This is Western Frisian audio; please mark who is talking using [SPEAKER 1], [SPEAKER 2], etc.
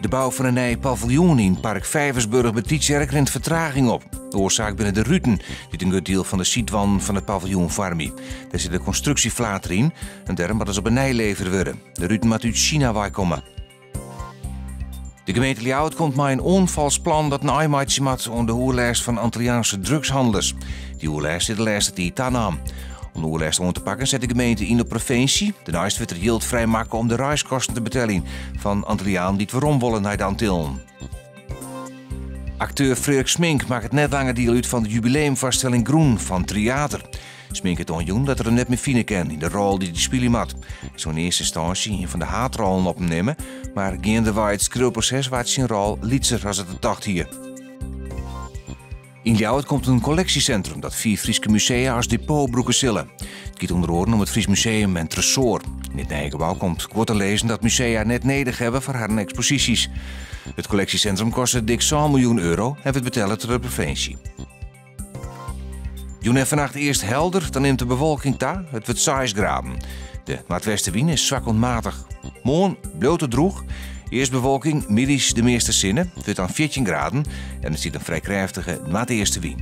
[SPEAKER 1] De bou fan in nij paviljoen yn Park Vijversburg by Tytsjerk rint fertraging op. De oarsaak binne de ruten, dy't in grut diel fan de sydwanden fan it paviljoen foarmje. Dêr sit in konstruksjeflater yn en dêrom moatte se op 'e nij levere wurde. De ruten moatte út Sina weikomme. De gemeente Ljouwert komt mei in oanfalsplan dat in ein meitsje moat oan de oerlêst fan Antilliaanse drugshannelers. Dy oerlêst is de lêste tiid tanaam. Om de oerlêst oan te pakken set de gemeente yn op previnsje. Dêrneist wurdt der jild frijmakke om de reiskosten te beteljen fan Antillianen dy't werom wolle nei de Antillen. Akteur Freark Smink makket net langer diel út fan de jubileumfoarstelling Groen fan Tryater. Smink hat oanjûn dat er him net mear fine kin yn de rol dy't hy spylje moat. Hy soe yn earste ynstânsje ien fan de haadrollen op him nimme, mar geandewei it skriuwproses waard syn rol lytser as er tocht hie. Yn Ljouwert komt in kolleksjesintrum dat fiif Fryske musea as depot brûke sille. It giet ûnder oaren om it Fries Museum en Tresoar. Yn it nije gebou komt guod te lizzen dat musea net nedich hawwe foar harren eksposysjes. It kolleksjesintrum kostet dik sân miljoen euro en wurdt betelle troch de provinsje. Jûn en fannacht earst helder, dan nimt de bewolking ta. It wurdt seis graden. De noardwestewyn is swak oant matich. Moarn bliuwt it drûch. Earst bewolking, middeis de measte sinne. It wurdt dan 14 graden en der stiet in frij krêftige noardeastewyn.